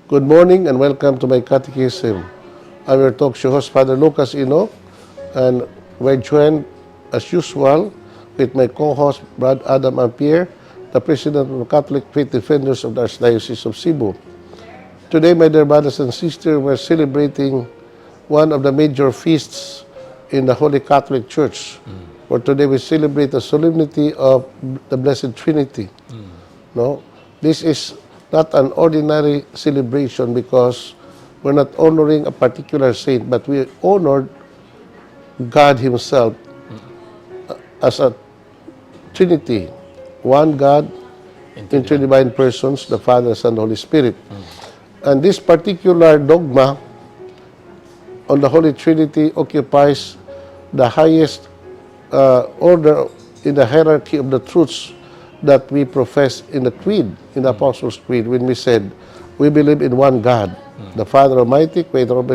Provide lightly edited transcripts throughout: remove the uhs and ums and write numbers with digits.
Good morning and welcome to my catechism. I'm your talk show host, Father Lucas Ino, and we're joined, as usual, with my co-host, Brad Adam Ampere, the President of the Catholic Faith Defenders of the Archdiocese of Cebu. Today, my dear brothers and sisters, we're celebrating one of the major feasts in the Holy Catholic Church. For today, we celebrate the solemnity of the Blessed Trinity. No, this is not an ordinary celebration because we're not honoring a particular saint, but we honored God Himself as a Trinity, one God in three divine persons, the Father, Son, and Holy Spirit. And this particular dogma on the Holy Trinity occupies the highest order in the hierarchy of the truths that we profess in the Creed, in the Apostles' Creed, when we said, we believe in one God, the Father Almighty, creator of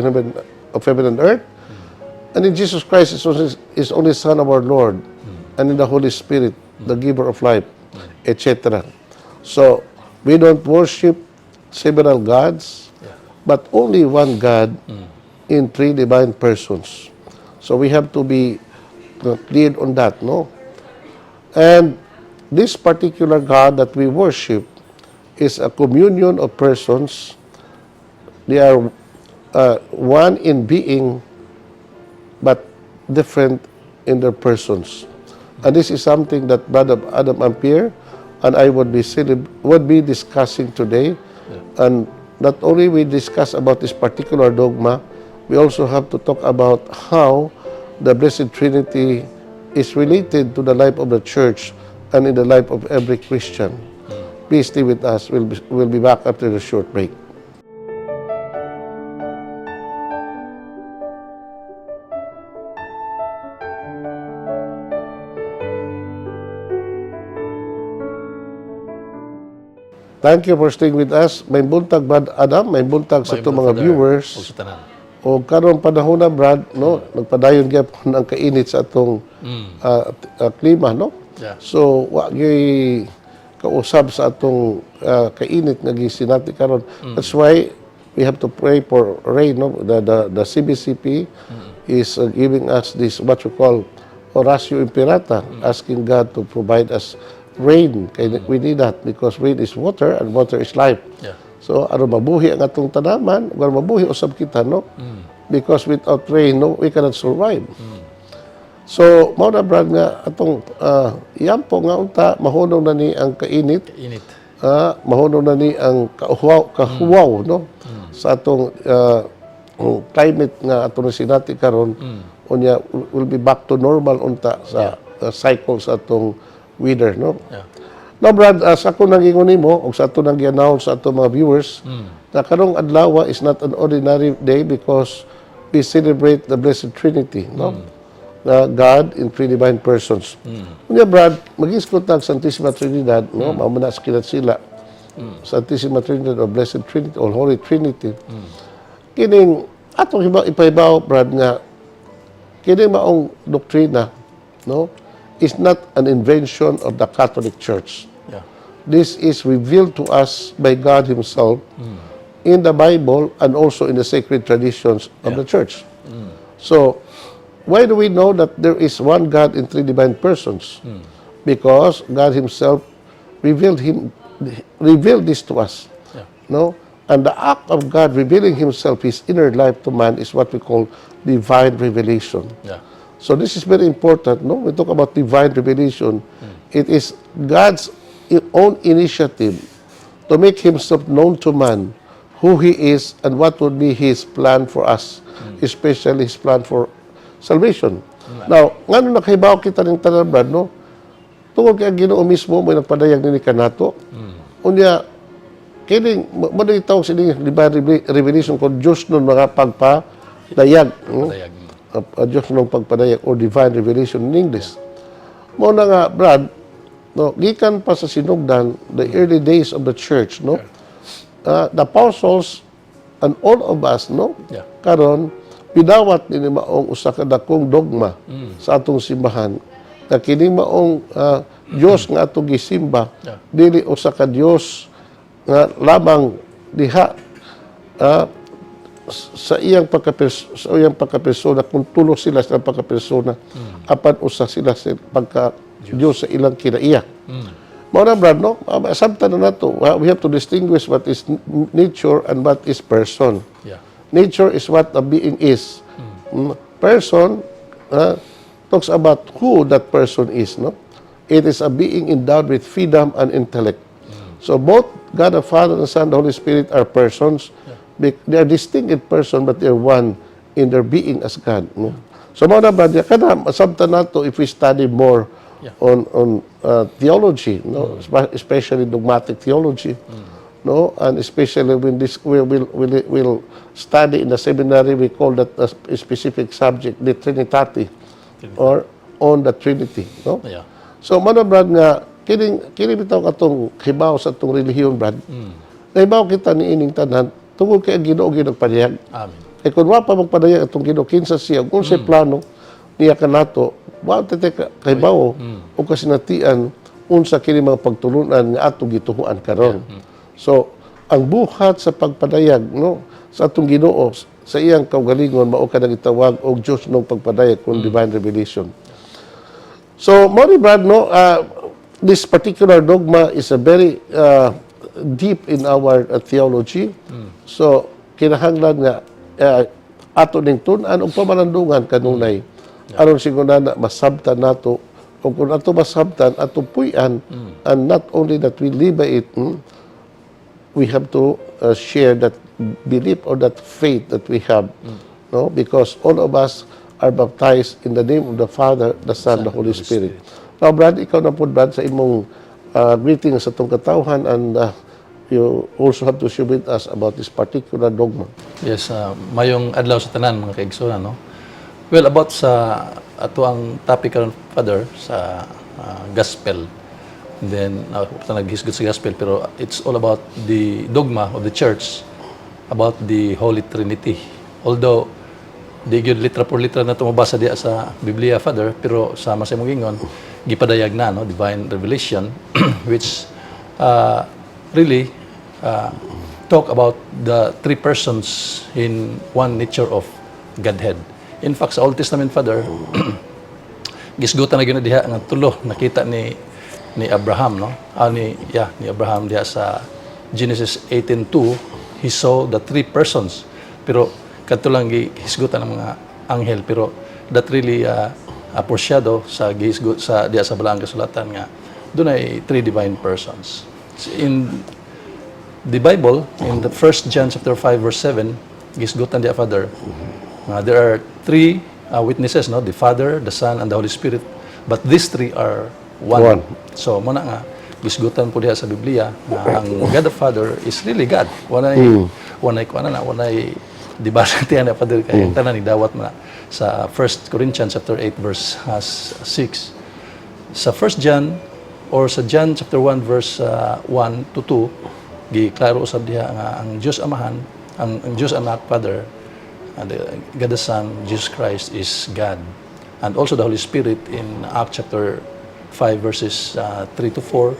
heaven and earth, and in Jesus Christ, His only Son of our Lord, and in the Holy Spirit, the giver of life, etc. So, we don't worship several gods, but only one God in three divine persons. So we have to be clear on that, no? And this particular God that we worship is a communion of persons. They are one in being, but different in their persons. And this is something that Brother Adam Ampere and I would be discussing today. And not only we discuss about this particular dogma, we also have to talk about how the Blessed Trinity is related to the life of the Church and in the life of every Christian. Please stay with us. We'll be back after the short break. Thank you for staying with us. Maayong buntag, Brad Adam, maayong buntag sa atong mga viewers. Ug sa tanan. O karon panahon na, Brad, no, nagpadayon gyapon ang kainit sa atong klima, no? Yeah. So wa gyud kausab sa atong kainit nga gisinati karon. That's why we have to pray for rain, no? The CBCP is giving us this what you call Oratio Imperata, asking God to provide us rain. Kay we need that because rain is water and water is life. So aron mabuhi ang atong tanaman, aron mabuhi usab kita, no? Because without rain, no, we cannot survive. So mao na, Brad, nga atong iampo nga unta mahunong na ni ang kainit, Init. Mahunong na ni ang kahuwaw, kahuwaw, no, sa atong climate nga atong sinati karon. Unya will be back to normal unta sa cycle sa atong weather, no? Yeah. Now, Brad, sa ako nang ingon nimo og sa ato nang gi-announce sa atong mga viewers na karong adlaw is not an ordinary day because we celebrate the Blessed Trinity, no? Na God in three divine persons. Unya, Brad, mag-isgot ang Santissima Trinidad, no? Mao man na sa sila. Santissima Trinidad or Blessed Trinity or Holy Trinity. Kining atong hiba ipahibaw, Brad, nga kining maong doktrina, no, is not an invention of the Catholic Church. This is revealed to us by God Himself in the Bible and also in the sacred traditions of the Church. So, why do we know that there is one God in three divine persons? Because God Himself revealed this to us. No? And the act of God revealing Himself, His inner life to man, is what we call divine revelation. So this is very important, no? We talk about divine revelation. It is God's own initiative to make Himself known to man, who He is and what would be His plan for us, especially His plan for salvation. Now, ngano nakahibaw kita ning tanan, Brad, no? Tungod kay ang Ginoo mismo mo nagpadayag nini kanato. Unya kining mo na tawag sa divine revelation kung Diyos nun mga pagpadayag, no? Padayag. Diyos nung pagpadayag or divine revelation in English. Mao na nga, Brad, no, gikan pa sa sinugdan, the early days of the Church, no? The apostles and all of us, no? Karon pidawat nini maong usa ka dakong dogma sa atong simbahan na kining maong Dios nga atong gisimba dili usa ka Dios nga lamang diha. Sa iyang pagkapersona, kung tulo sila sa pagkapersona, apan usa sila sa pagka Diyos sa ilang kinaiya. Mao na, Brad, no? Sabtan na nato. We have to distinguish what is nature and what is person. Nature is what a being is. Person talks about who that person is, no? It is a being endowed with freedom and intellect. So both God the Father, the Son, the Holy Spirit are persons. They are distinct in person, but they are one in their being as God. No? So mao na, Brad, kana masabtan nato if we study more on theology, no? Especially dogmatic theology, no? And especially when this we will study in the seminary, we call that a specific subject, the Trinitate, or on the Trinity, no? Yeah. So mao na, Brad, nga kining kini bitaw katong hibaw sa atong relihiyon, Brad. Nahibaw kita ni ining tanan tungod kay ang Ginoo gyud nagpadayag. Amen. Eh kung wa pa magpadayag atong Ginoo kinsa siya, kung sa plano niya kanato, wa ta kahibaw o kasinatian unsa kini mga pagtulunan nga atong gituhuan karon. So ang buhat sa pagpadayag, no, sa atong Ginoo sa iyang kaugalingon, mao kanang gitawag og Dios nung pagpadayag kung divine revelation. So, mao ni, Brad, no, this particular dogma is a very deep in our theology. So, kinahanglan nga ato ning tun-an og pamalandungan kanunay. Aron siguro na masabtan nato, o kung ato masabtan, ato puy-an, and not only that we live by it, we have to share that belief or that faith that we have, no? Because all of us are baptized in the name of the Father, the Son, the Holy Spirit. Now, Brad, ikaw na po, Brad, sa imong greetings sa atong katawhan, and you also have to share with us about this particular dogma. Yes, mayong adlaw sa tanan, mga kaigsuonan, no. Well, about sa ato ang topic karon, Father, sa gospel. And then naghisgot sa gospel, pero it's all about the dogma of the church about the Holy Trinity. Although di gyud litra por litra na tumabasa diya sa Biblia, Father, pero sama sa imong ingon, gipadayag na, no, divine revelation, which really talk about the three persons in one nature of Godhead. In fact, sa Old Testament, Father, gisgutan na gyud na diha nga tulo nakita ni Abraham, no? Ah, ni yeah, ni Abraham diha sa Genesis 18:2, he saw the three persons. Pero kadto lang gihisgutan ng mga anghel, pero that really foreshadow sa gihisgot sa diha sa Balaang Kasulatan nga dunay three divine persons. In the Bible, in the First John chapter 5 verse 7, gisgutan diha, Father, nga there are three witnesses, no? The Father, the Son, and the Holy Spirit. But these three are one. One. So, mao na nga, gisgutan po diha sa Biblia nga ang God the Father is really God. Walay, walay kuan na, walay debate na, Father, kay ang tanan dawat mo na sa 1 Corinthians chapter 8 verse 6. Sa 1 John or sa John chapter 1 verse 1 to 2, giklaro usab diha nga ang Dios Amahan, ang Dios Anak, Father, and the God the Son, Jesus Christ, is God. And also the Holy Spirit in Acts chapter 5 verses 3 to 4,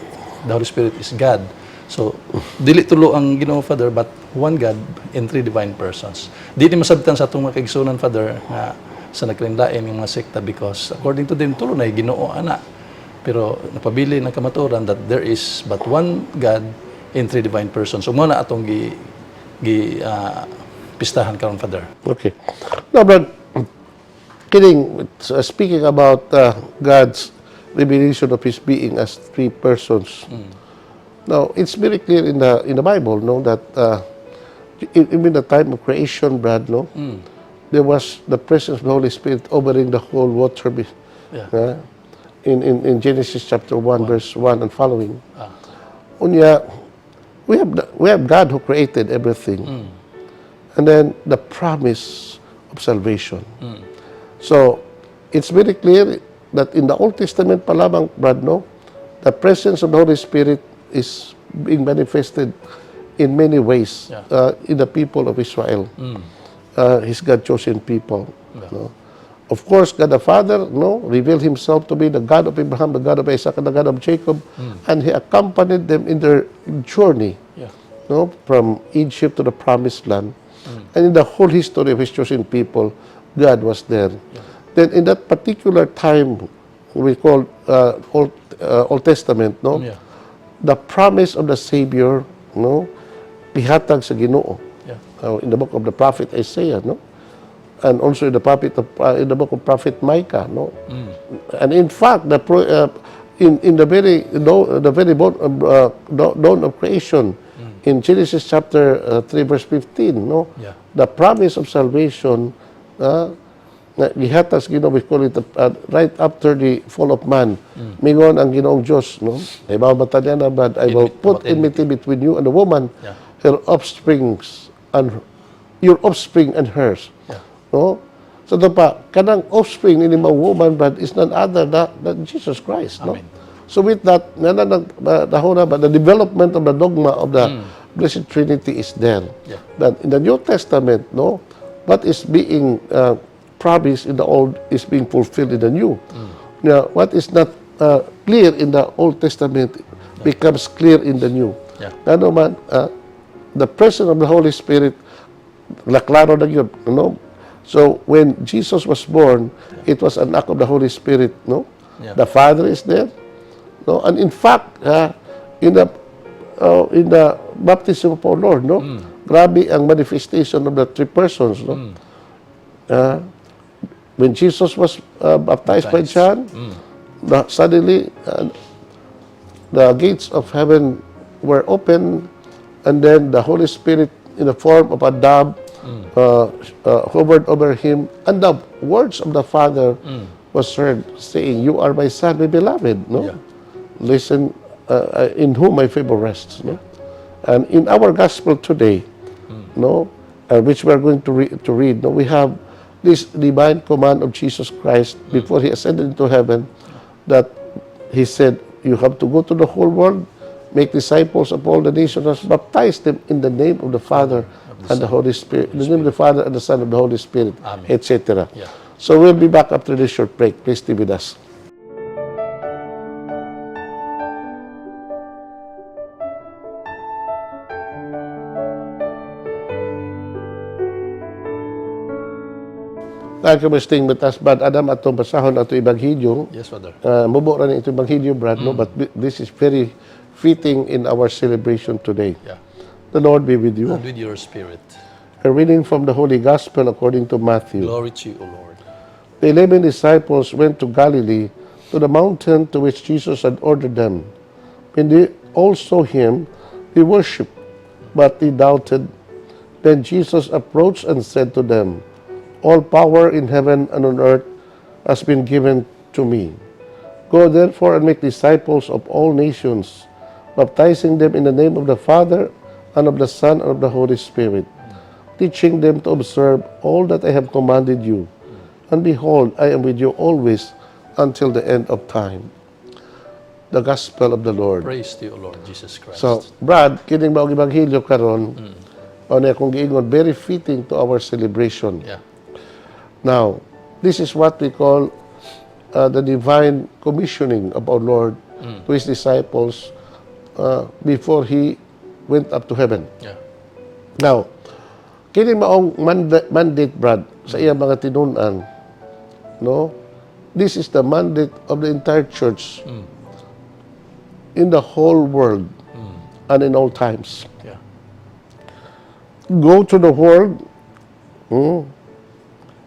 the Holy Spirit is God. So, dili tulo ang Ginoo, Father, but one God in three divine persons. Di ni masabtan sa atong mga kaigsuonan, Father, nga sa naglain ng mga sekta, because according to them, tulo na Ginoo ana. Pero napabili ng kamatuoran that there is but one God in three divine persons. So, mao na atong gi pistahan karon, Father. Okay. Now, Brad, kining, speaking about God's revelation of His being as three persons. Now, it's very clear in the Bible, no, that even the time of creation, Brad, no, there was the presence of the Holy Spirit overing the whole water. In Genesis chapter 1, verse 1 and following. Unya, we have God who created everything. And then the promise of salvation. So, it's very clear that in the Old Testament pa lamang, Brad, no, the presence of the Holy Spirit is being manifested in many ways in the people of Israel, His God-chosen people. No? Of course, God the Father, no, revealed Himself to be the God of Abraham, the God of Isaac, and the God of Jacob, and He accompanied them in their journey. no, from Egypt to the Promised Land, and in the whole history of His chosen people, God was there. Then in that particular time, we call Old Testament, no, the promise of the Savior, no, gihatag sa Ginoo. In the book of the prophet Isaiah, no, and also in the book of prophet Micah, no, and in fact, the pro, in the very no, the very dawn of creation, in Genesis chapter 3 verse 15, no, the promise of salvation, nga gihatag sa Ginoo, we call it right after the fall of man. Mingon ang Ginoong Dios, no? Ibaw ba niya na, "But I will put enmity between you and the woman, her offsprings and your offspring and hers." No? So ito pa, kanang offspring ni mga woman, but is none other than Jesus Christ. No? Amen. So with that, na ba, the development of the dogma of the Blessed Trinity is there. That in the New Testament, no, what is being promised in the Old is being fulfilled in the New. Now, what is not clear in the Old Testament becomes clear in the New. Ano man, the presence of the Holy Spirit, naklaro na yun, no? So, when Jesus was born, it was an act of the Holy Spirit, no? Yeah. The Father is there, no? And in fact, in the baptism of our Lord, no? Grabe ang manifestation of the three persons, no? When Jesus was baptized by Baptized. John, suddenly the gates of heaven were open, and then the Holy Spirit, in the form of a dove, hovered over him, and the words of the Father was heard, saying, "You are my Son, my beloved." No, listen, in whom my favor rests. No, and in our gospel today, no, which we are going to read, no, we have this divine command of Jesus Christ before he ascended into heaven, that he said, "You have to go to the whole world, make disciples of all the nations, baptize them in the name of the Father and the Holy Spirit, in the name of the Father and the Son of the Holy Spirit," Amen. Etc. Yeah. So we'll be back after this short break. Please stay with us. Thank you for staying with us. Brad Adam, atong basahon ato Ebanghelyo. Yes, Father. Mubo ra ni ito Ebanghelyo, Brad, no? But this is very fitting in our celebration today. The Lord be with you. And with your spirit. A reading from the Holy Gospel according to Matthew. Glory to you, O Lord. The 11 disciples went to Galilee, to the mountain to which Jesus had ordered them. When they all saw him, they worshipped, but they doubted. Then Jesus approached and said to them, "All power in heaven and on earth has been given to me. Go therefore and make disciples of all nations, baptizing them in the name of the Father and of the Son and of the Holy Spirit, teaching them to observe all that I have commanded you. And behold, I am with you always until the end of time." The Gospel of the Lord. Praise to you, O Lord Jesus Christ. So, Brad, kining maong ebanghelyo karon, mm. Akong giingon, very fitting to our celebration. Now, this is what we call the divine commissioning of our Lord to His disciples before He went up to heaven. Now, kini maong mandate, Brad, sa iyang mga tinun-an, no? This is the mandate of the entire church in the whole world and in all times. Go to the world,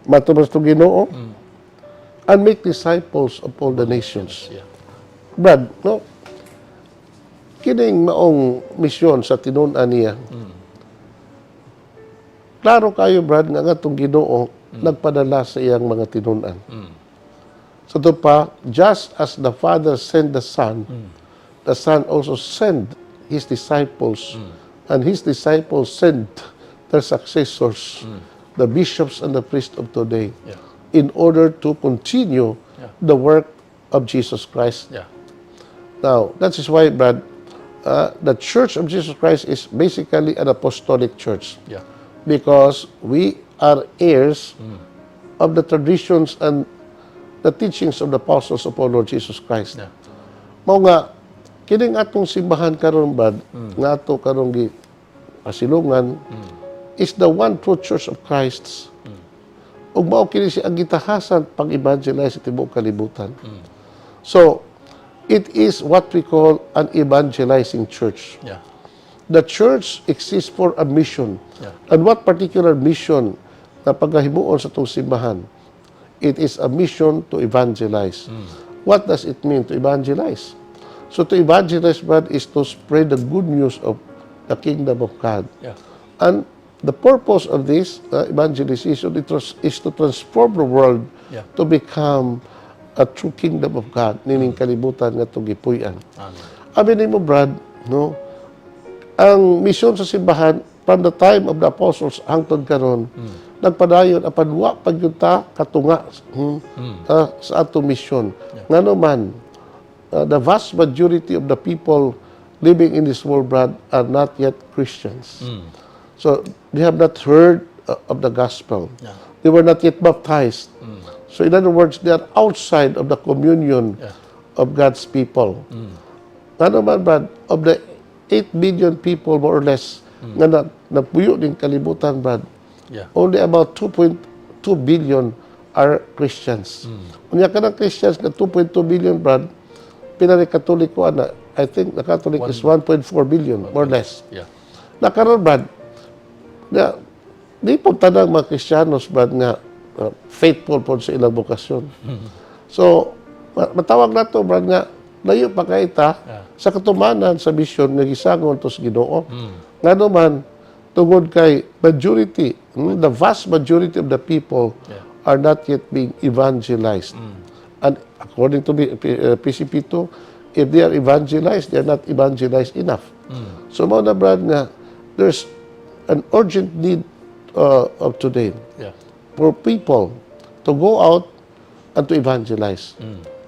matubos to Ginoo, and make disciples of all the nations. Brad, no? Kining maong misyon sa tinun-an niya. Klaro kayo, Brad, nga atong Ginoo nagpadala sa iyang mga tinun-an. So ito pa, just as the Father sent the Son also sent His disciples, and His disciples sent their successors, the bishops and the priests of today, in order to continue the work of Jesus Christ. Now, that is why, Brad, the Church of Jesus Christ is basically an apostolic church because we are heirs of the traditions and the teachings of the apostles of our Lord Jesus Christ. Mao nga kining atong simbahan karon, Brad, nga ato karong gi kasilungan is the one true Church of Christ. Ug mao kini siya ang gitahasan pag-evangelize sa tibuok kalibutan. So, it is what we call an evangelizing church. The church exists for a mission. And what particular mission na pagkahimuon sa atong simbahan? It is a mission to evangelize. What does it mean to evangelize? So to evangelize, Brad, is to spread the good news of the kingdom of God. And the purpose of this evangelization is to transform the world to become a true kingdom of God, nining kalibutan nga atong gipuy-an. Amen. Abi nimo, Brad, no? Ang misyon sa simbahan from the time of the apostles hangtod karon nagpadayon, apan wa pa gyud ta katunga sa atong misyon. Ngano man, the vast majority of the people living in this world, Brad, are not yet Christians. So they have not heard of the gospel. They were not yet baptized. So in other words, they are outside of the communion of God's people. Ano man, Brad, of the 8 billion people, more or less, nga napuyo ning kalibutan, Brad, only about 2.2 billion are Christians. Unya kanang Christians nga 2.2 billion, Brad, pila ni Katoliko ana? I think the Catholic is 1.4 billion, more or less. Nakaroon, Brad, na di po tanang mga Kristiyanos, Brad, nga faithful po sa ilang bokasyon. So, matawag nato, Brad, nga layo pa kay ta sa katumanan sa misyon nga gisangon to sa Ginoo. Ngano man, tungod kay majority, the vast majority of the people are not yet being evangelized. And according to PCP2, if they are evangelized, they are not evangelized enough. So, mao na, Brad, nga there's an urgent need of today for people to go out and to evangelize.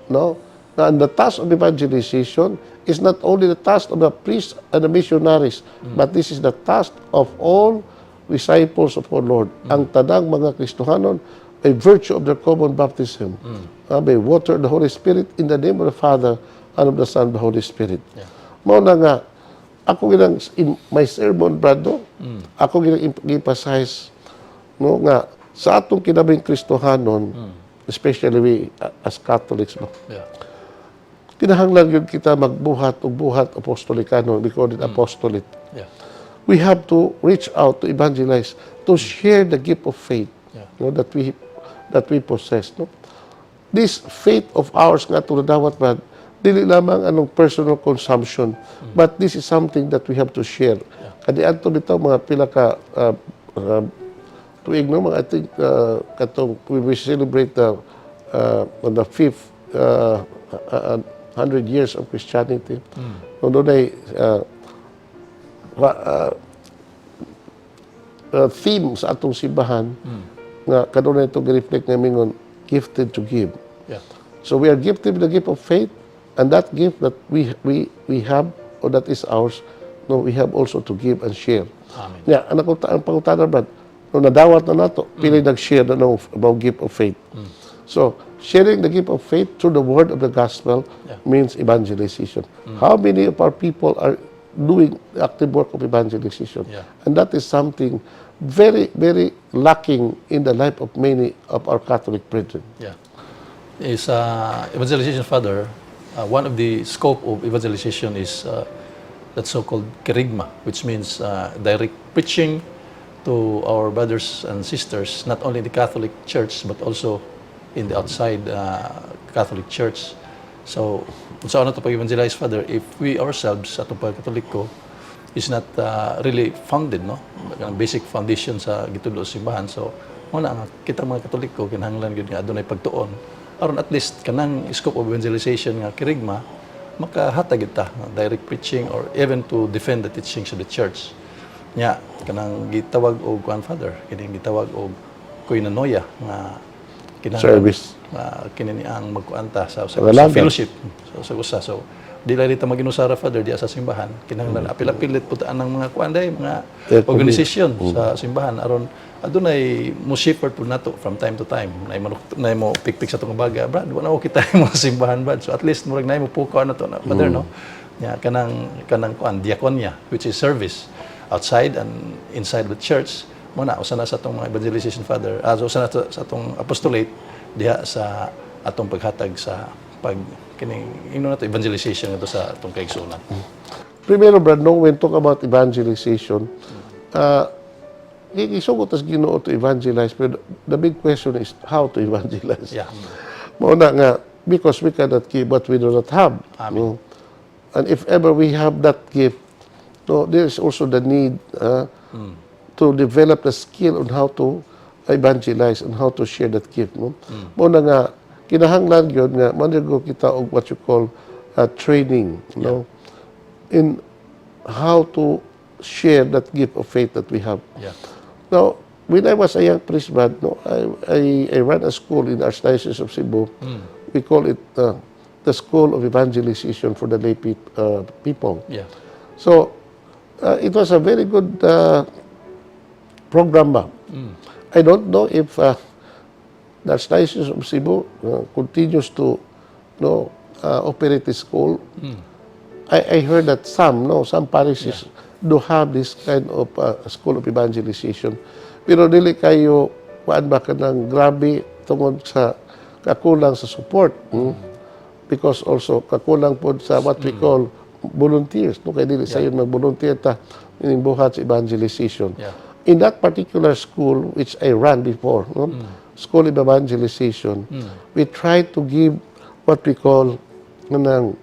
No? And the task of evangelization is not only the task of the priests and the missionaries, but this is the task of all disciples of our Lord. Ang tanang mga Kristohanon, by virtue of their common baptism, by water and the Holy Spirit, in the name of the Father, and of the Son, and the Holy Spirit. Mao na nga, ako ginang, in my sermon, Brad, no? Ako ginang emphasize, no, nga, sa atong kinabing Kristohanon, especially we as Catholics, no, kinahanglan gyud kita magbuhat og buhat apostolikano, we call it apostolate. We have to reach out to evangelize, to share the gift of faith no, that we possess. No? This faith of ours nga atong nadawat, Brad, dili lamang anong personal consumption, but this is something that we have to share. Kadi adto bitaw mga pila ka tuig, no, mga I think katong we celebrate the on the fifth 100 years of Christianity. No, dunay theme sa atong simbahan nga kanunay ito gi-reflect nga mingon "Gifted to give." So we are gifted with the gift of faith, and that gift that we have or that is ours, no, we have also to give and share. Amen. Ya, anak ko ang pangutana, Brad, no nadawat na nato, pili nag-share na no about gift of faith. So, sharing the gift of faith through the word of the gospel means evangelization. How many of our people are doing the active work of evangelization? Yeah. And that is something very, very lacking in the life of many of our Catholic brethren. Yeah. Is evangelization, Father, one of the scope of evangelization is that so-called kerygma, which means direct preaching to our brothers and sisters, not only in the Catholic Church, but also in the outside Catholic Church. So, kung saan na ito pag-evangelize, Father, if we ourselves, atong pagkatoliko, is not really founded, no? Ang basic foundation sa gitudlo sa simbahan. So, muna nga kita mga Katoliko kinahanglan gyud nga adunay pagtuon aron at least kanang scope of evangelization nga kerygma makahatag gyud ta, direct preaching or even to defend the teachings of the church. Nya kanang gitawag og kuan, Father, kining gitawag og koinonia nga kinahanglan Service. Kini ni ang magkuanta sa Pangalaga. Fellowship sa usa. So di lang dito maginusara, Father, diya sa simbahan, kinahanglan apil-apilit pud ang mga kuan day mga organisasyon sa simbahan aron adunay mo shepherd pud nato from time to time nay mo nay mo pikpik sa atong baga, "Brad, wala ko kita mo simbahan, Brad." So at least murag nay mo pukaw na to na, Father, no? Nya kanang kanang kuan, diakonia, which is service. outside and inside the church. Mao na usa na sa atong mga evangelization, Father, usa na to, sa atong apostolate diha sa atong paghatag sa pag kining ingnon nato evangelization ngadto sa atong kaigsuonan. Primero, Brad, no, when talk about evangelization, isugot tas Ginoo to evangelize, pero the big question is how to evangelize. Mao na nga, because we cannot give what we do not have. No? And if ever we have that gift, no, there is also the need to develop the skill on how to evangelize and how to share that gift. No? Mao na nga, kinahanglan gyud nga, undergo kita og what you call training, no? In how to share that gift of faith that we have. Now, when I was a young priest, Brad, no, I ran a school in Archdiocese of Cebu. We call it the School of Evangelization for the Lay People. So, it was a very good program ba. I don't know if the Archdiocese of Cebu continues to, no, operate the school. I heard that some, no, some parishes do have this kind of school of evangelization. Pero dili kayo kuan ba, kanang grabe tungod sa kakulang sa support. Because also kakulang pod sa what we call volunteers. No, kay dili sayon mag-volunteer ta ining buhat sa evangelization. In that particular school which I ran before, no, School of Evangelization, we try to give what we call kanang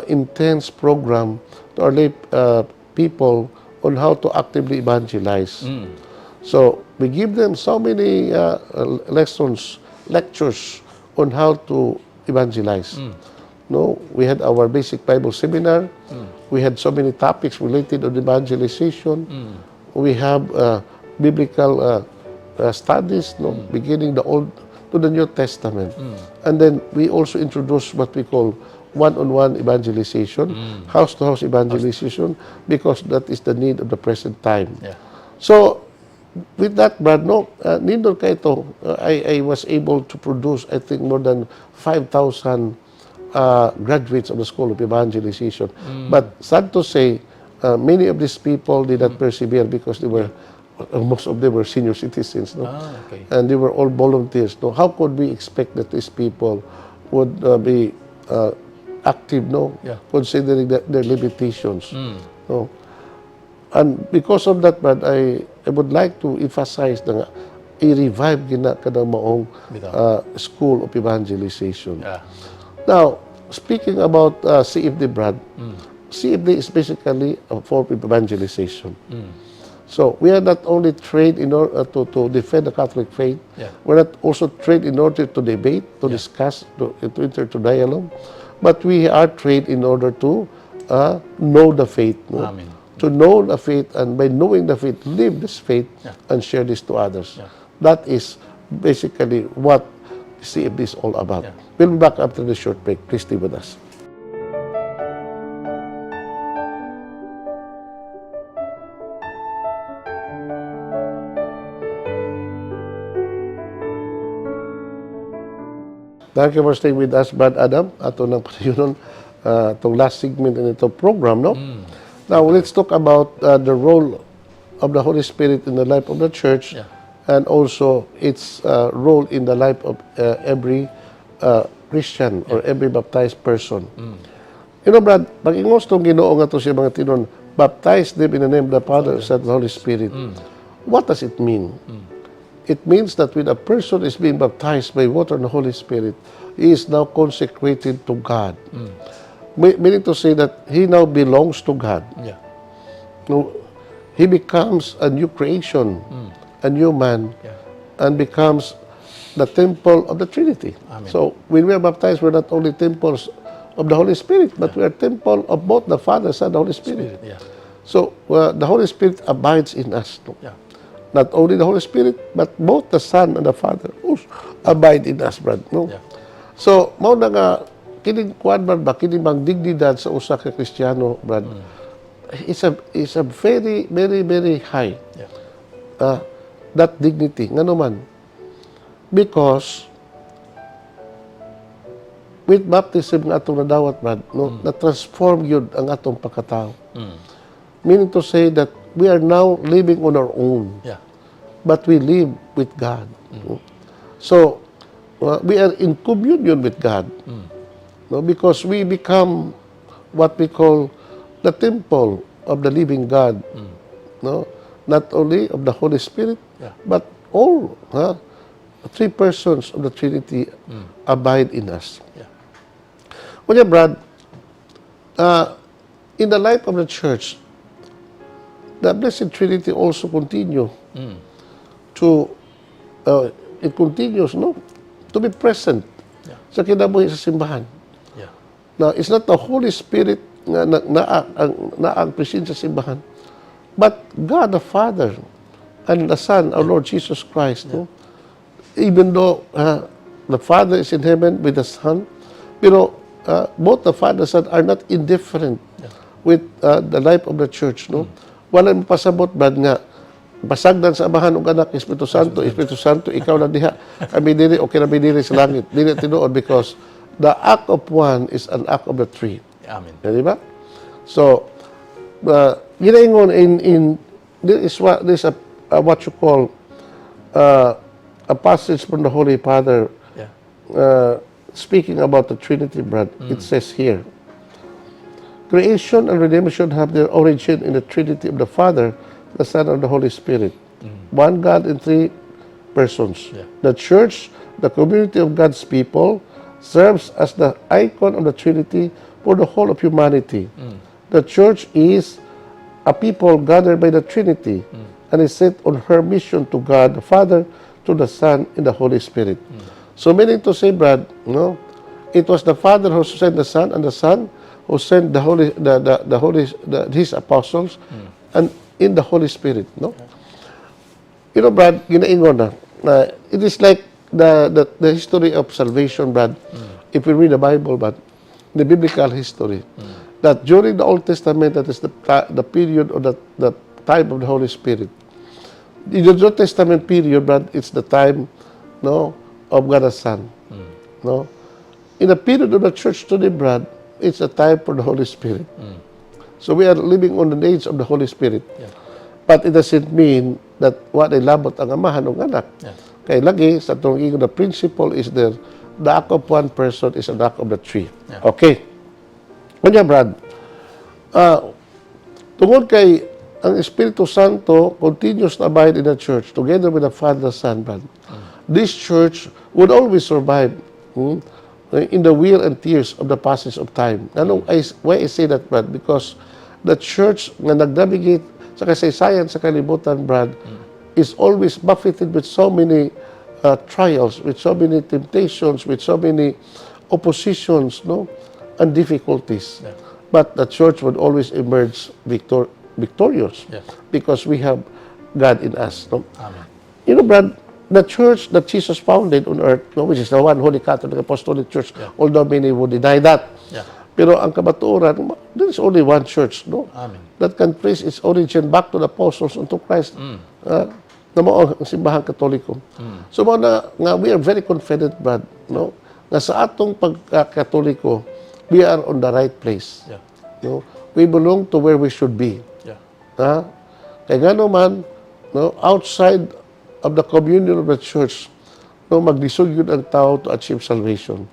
intense program to our lay people on how to actively evangelize. So we give them so many lessons, lectures on how to evangelize. No, we had our basic Bible seminar. We had so many topics related on evangelization. We have biblical studies, no, beginning the Old to the New Testament. And then we also introduced what we call one-on-one evangelization, house-to-house evangelization, because that is the need of the present time. So, with that, Brad, no, nindot kaayo to, I was able to produce, I think, more than 5,000 graduates of the School of Evangelization. But sad to say, many of these people did not persevere because most of them were senior citizens, no? Ah, okay. And they were all volunteers. No? How could we expect that these people would be active, no? Considering their limitations. No? And because of that, Brad, I would like to emphasize na nga, i-revive gyud na kanang maong Bitaw. School of Evangelization. Now, speaking about CFD, Brad, CFD is basically a form of evangelization. So we are not only trained in order to defend the Catholic faith, we're not also trained in order to debate, to discuss, to enter to dialogue, but we are trained in order to know the faith. No? Amen. To know the faith, and by knowing the faith, live this faith and share this to others. That is basically what CFD is all about. We'll be back after this short break. Please stay with us. Thank you for staying with us, Brad Adam. Ato nang padayonon itong last segment in itong program, no? Now, let's talk about the role of the Holy Spirit in the life of the church and also its role in the life of every Christian or every baptized person. Brad, pag ingon atong Ginoo ngadto sa mga tinunan, "Baptize them in the name of the Father, Son, and the Holy Spirit." What does it mean? It means that when a person is being baptized by water and the Holy Spirit, he is now consecrated to God. Meaning to say that he now belongs to God. No, he becomes a new creation, a new man, and becomes the temple of the Trinity. Amen. So when we are baptized, we're not only temples of the Holy Spirit, but we are temple of both the Father, Son, and the Holy Spirit. Spirit. So the Holy Spirit abides in us. No? Not only the Holy Spirit, but both the Son and the Father also abide in us, Brad. No? Yeah. So, mao na nga, kining kuan man ba, kining bang dignidad sa usa ka Kristiyano, Brad, is a very, very, very high. That dignity. Ngano man? Because with baptism nga atong nadawat, Brad, no, na-transform gyud ang atong pagkatao. Meaning to say that we are now living on our own, but we live with God. So, we are in communion with God. No, because we become what we call the temple of the living God. No? Not only of the Holy Spirit, but all, huh, three persons of the Trinity abide in us. Kunya, Brad, in the life of the church, the Blessed Trinity also continue to, it continues, no, to be present sa kinabuhi sa simbahan. Now, it's not the Holy Spirit nga na ang presensya sa simbahan, but God the Father and the Son, our Lord Jesus Christ. No? Even though the Father is in heaven with the Son, pero both the Father and Son are not indifferent with the life of the church. No? Wala mo pasabot, Brad, nga pasagdan sa Amahan ug Anak, Espiritu Santo, Espiritu Santo, ikaw na diha. Kami diri, okay na diri sa langit. Dili tinuod because the act of one is an act of the three. Amen. Ya, di ba? So, ginaingon in there is what there's a what you call a passage from the Holy Father speaking about the Trinity, Brad. It says here, "Creation and redemption have their origin in the Trinity of the Father, the Son, and the Holy Spirit. One God in three persons." "The Church, the community of God's people, serves as the icon of the Trinity for the whole of humanity. The Church is a people gathered by the Trinity and is set on her mission to God the Father, to the Son, and the Holy Spirit." So meaning to say, Brad, no, it was the Father who sent the Son, and the Son who sent the Holy, the Holy, the, his apostles, and in the Holy Spirit, no. Brad, ginaingon na it is like the history of salvation, Brad. If we read the Bible, but the biblical history, that during the Old Testament, that is the period or the time of the Holy Spirit. In the New Testament period, Brad, it's the time, no, of God the Son. No? In the period of the church today, Brad, it's a time for the Holy Spirit. So we are living on the age of the Holy Spirit. But it doesn't mean that walay labot ang Amahan o Anak. Kay lagi, sa atong ingon, the principle is there, the act of one person is an act of the three. Okay. Kanya, Brad, tungod kay ang Espiritu Santo continues to abide in the church together with the Father, the Son, Brad. This church would always survive in the wear and tears of the passage of time. Ano, why I say that, Brad? Because the church nga nag-navigate sa kasaysayan sa kalibutan, Brad, is always buffeted with so many trials, with so many temptations, with so many oppositions, no, and difficulties. But the church would always emerge victorious because we have God in us. No? Amen. Brad, the church that Jesus founded on earth, no, which is the one Holy Catholic Apostolic Church, although many would deny that. Pero ang kamatuoran, there is only one church, no, Amen. that can trace its origin back to the apostles unto Christ. Na mao ang Simbahang Katoliko. So mao na nga we are very confident, Brad, no, nga sa atong pagka-Katoliko, we are on the right place. No? We belong to where we should be. Ha? Kaya nga naman, no, outside of the communion of the church, no, maglisod gyud ang tao to achieve salvation.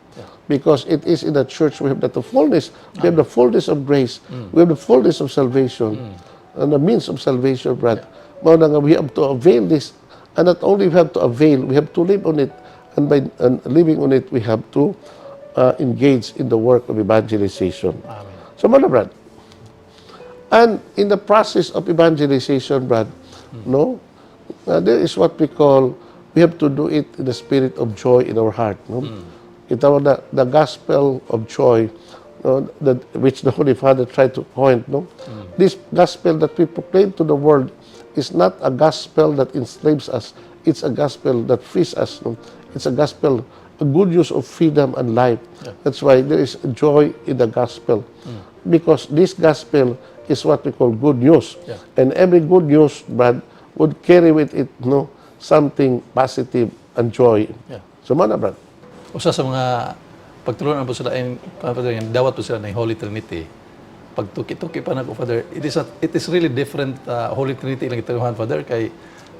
Because it is in the church we have the fullness, we have the fullness of grace, we have the fullness of salvation, and the means of salvation, Brad. Mao na nga we have to avail this, and not only we have to avail, we have to live on it, and by and living on it, we have to engage in the work of evangelization. Amen. So, mao na, Brad. And in the process of evangelization, Brad, no, there is what we call, we have to do it in the spirit of joy in our heart. No? Ito na, the gospel of joy, no, that, which the Holy Father tried to point. No? This gospel that we proclaim to the world is not a gospel that enslaves us. It's a gospel that frees us. No? It's a gospel, a good news of freedom and life. That's why there is joy in the gospel. Because this gospel is what we call good news. And every good news, Brad, would carry with it, no, something positive and joy. So, mao na, Brad. Usa sa mga pagtulunan po sila ay dawat po sila ng Holy Trinity. Pagtuki-tuki pa nako, Father, it is really different Holy Trinity ilang gituohan, Father, kay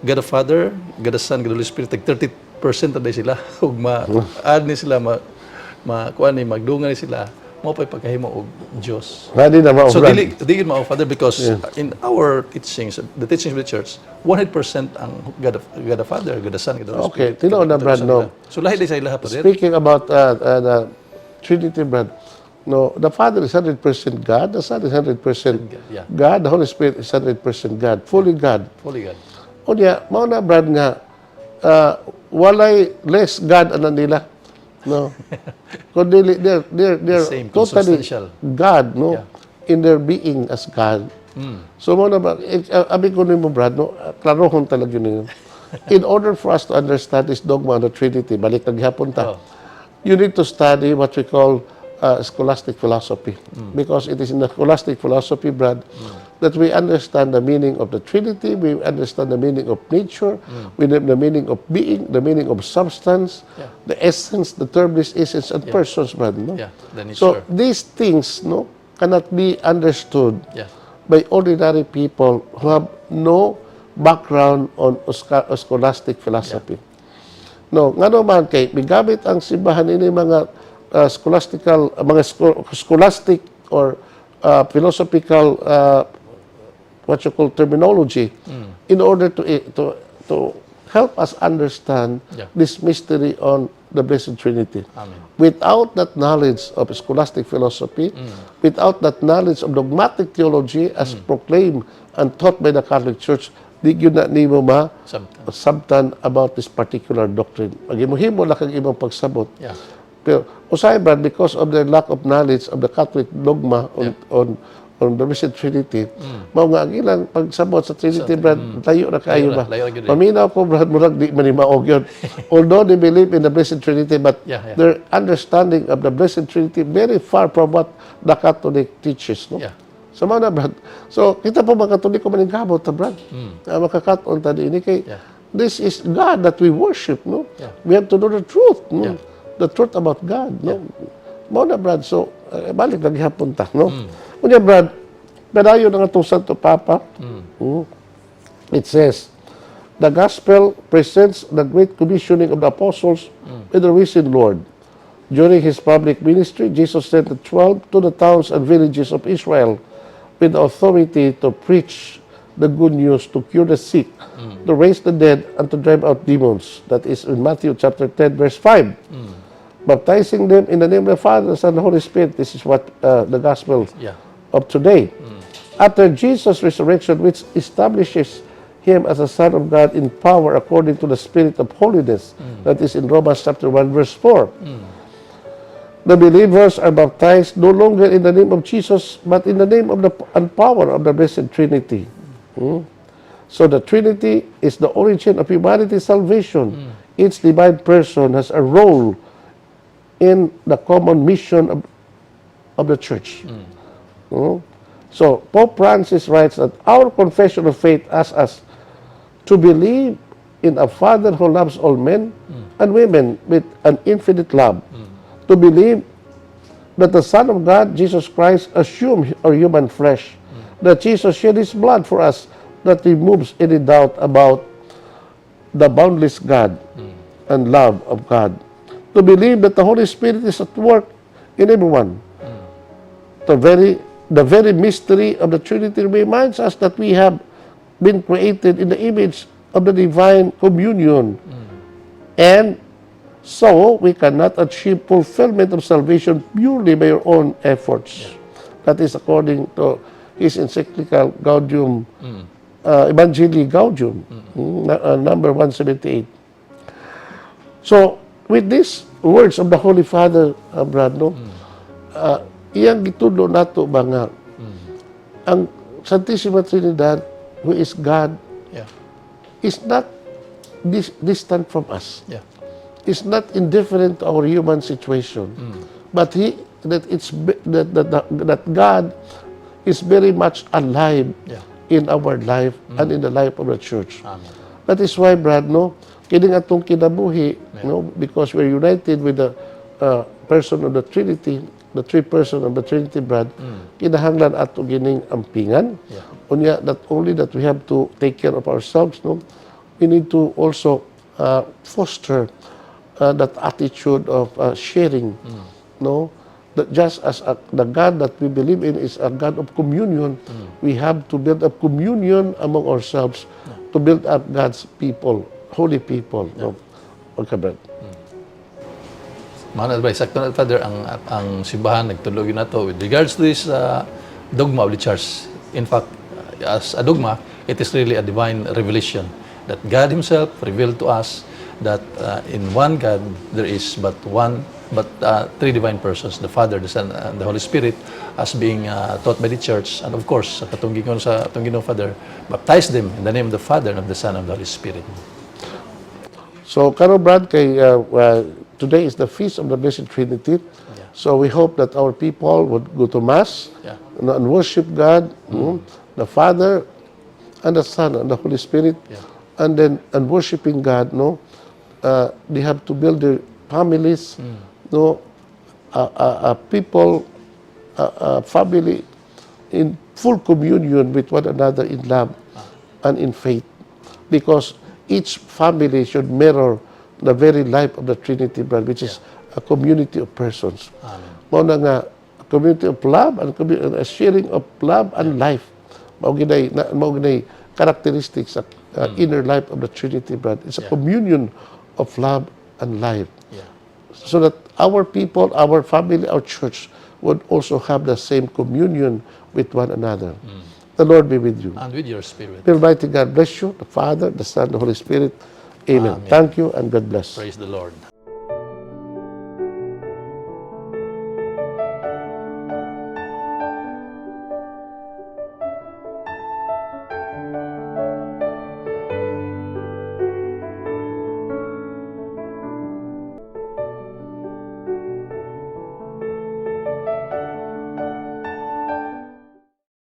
God the Father, God the Son, God the Holy Spirit, tag 30% na sila ug ma add ni sila, ma ma kuan ni, magdungan ni sila, mao pa'y pagkahimo og Dios. Ready na mao, So Brad. Dili mao, Father, because in our teachings, the teachings of the church, 100% ang God the Father, God the Son, God the Holy Okay, Spirit. Tinuod na, Brad, no? So lahi di sa ilaha, Father. Speaking about the Trinity, Brad, no, the Father is 100% God, the Son is 100% God, the Holy Spirit is 100% God, fully God. Fully God. Unya, mao na, Brad, nga walay less God ana nila. No. Kundi they're Same, totally consubstantial. God, no? In their being as God. So mao na ba, abi ko nimo, Brad, no, klarohon talaga yun. In order for us to understand this dogma of the Trinity, balik na gihapon ta. You need to study what we call scholastic philosophy. Because it is in the scholastic philosophy, Brad, that we understand the meaning of the Trinity, we understand the meaning of nature, we know the meaning of being, the meaning of substance, the essence, the term this essence, and persons, Brad. No? Yeah, the nature. So these things, no, cannot be understood by ordinary people who have no background on scholastic philosophy. No, ngano man kay migamit ang simbahan ini mga scholastical mga scholastic or philosophical what you call terminology in order to help us understand this mystery on the Blessed Trinity. Amen. Without that knowledge of scholastic philosophy, without that knowledge of dogmatic theology as proclaimed and taught by the Catholic Church, di gyud na nimo ma Sabtan. Sabtan about this particular doctrine. Maghimo-himo lang kang imong pagsabot. Pero usahay, Brad, because of their lack of knowledge of the Catholic dogma on the Blessed Trinity, mao nga ang ilang pagsabot sa Trinity, Brad, layo na kaayo Layo na, ba? Layo na gyud eh. Paminaw ko, Brad, murag di man ni mao gyud. Although they believe in the Blessed Trinity, but their understanding of the Blessed Trinity very far from what the Catholic teaches, no? Yeah. So, mao na, Brad. So, kita po mga Katoliko maningkamot ta, Brad. Makakaton ta ini kay this is God that we worship, no? Yeah. We have to know the truth, no? Yeah. The truth about God, no? Mao na, Brad. So, balik na gihapon ta, no? Unya, Brad, padayon ang atong Santo Papa. It says, "The gospel presents the great commissioning of the apostles with the risen Lord. During his public ministry, Jesus sent the 12 to the towns and villages of Israel with the authority to preach the good news, to cure the sick, to raise the dead, and to drive out demons." That is in Matthew chapter 10, verse 5. "Baptizing them in the name of the Father, the Son, and the Holy Spirit." This is what the gospel of today. "After Jesus' resurrection, which establishes him as a Son of God in power according to the Spirit of holiness." That is in Romans chapter 1, verse 4. "The believers are baptized no longer in the name of Jesus, but in the name of the and power of the Blessed Trinity." So the Trinity is the origin of humanity's salvation. Each divine person has a role in the common mission of the church. So Pope Francis writes that our confession of faith asks us to believe in a Father who loves all men and women with an infinite love. To believe that the Son of God, Jesus Christ, assumed our human flesh, that Jesus shed his blood for us, that removes any doubt about the boundless God and love of God. To believe that the Holy Spirit is at work in everyone. The very mystery of the Trinity reminds us that we have been created in the image of the divine communion. And so we cannot achieve fulfillment of salvation purely by our own efforts. That is according to his encyclical Gaudium, Evangelii Gaudium, number 178. So, with these words of the Holy Father, Brad, no, iyang gitudlo nato ba nga ang Santissima Trinidad, who is God, is not distant from us. Is not indifferent to our human situation. But he that it's be- that, that, that, that God is very much alive in our life and in the life of the church. Amen. That is why, Brad, no, kining atong kinabuhi, no, because we're united with the person of the Trinity, the three person of the Trinity, Brad, kinahanglan ato gining ampingan. Unya, not only that we have to take care of ourselves, no, we need to also foster that attitude of sharing, no, that just as the God that we believe in is a God of communion, we have to build up communion among ourselves to build up God's people, holy people. No? Okay, Brad. Mga advice, sakto na, Father, ang simbahan nagtudlo gyud nato with regards to this dogma of the Church. In fact, as a dogma, it is really a divine revelation that God Himself revealed to us that in one God there is but one, but three divine persons, the Father, the Son, and the Holy Spirit, as being taught by the Church. And of course, sa katong giingon sa atong Ginoo, Father, baptize them in the name of the Father, and of the Son, and of the Holy Spirit. So, karon, Brad, kay today is the Feast of the Blessed Trinity. So we hope that our people would go to Mass and worship God, the Father, and the Son, and the Holy Spirit. And then, and worshiping God, no, they have to build their families, no, people, a family in full communion with one another in love and in faith. Because each family should mirror the very life of the Trinity, Brad, which is a community of persons. Mao na nga, a community of love and a sharing of love and life. Mao ginay characteristics sa inner life of the Trinity, Brad. It's a communion of love and life. So that our people, our family, our church would also have the same communion with one another. The Lord be with you. And with your spirit. May Almighty God bless you, the Father, the Son, the Holy Spirit. Amen. Amen. Thank you and God bless. Praise the Lord.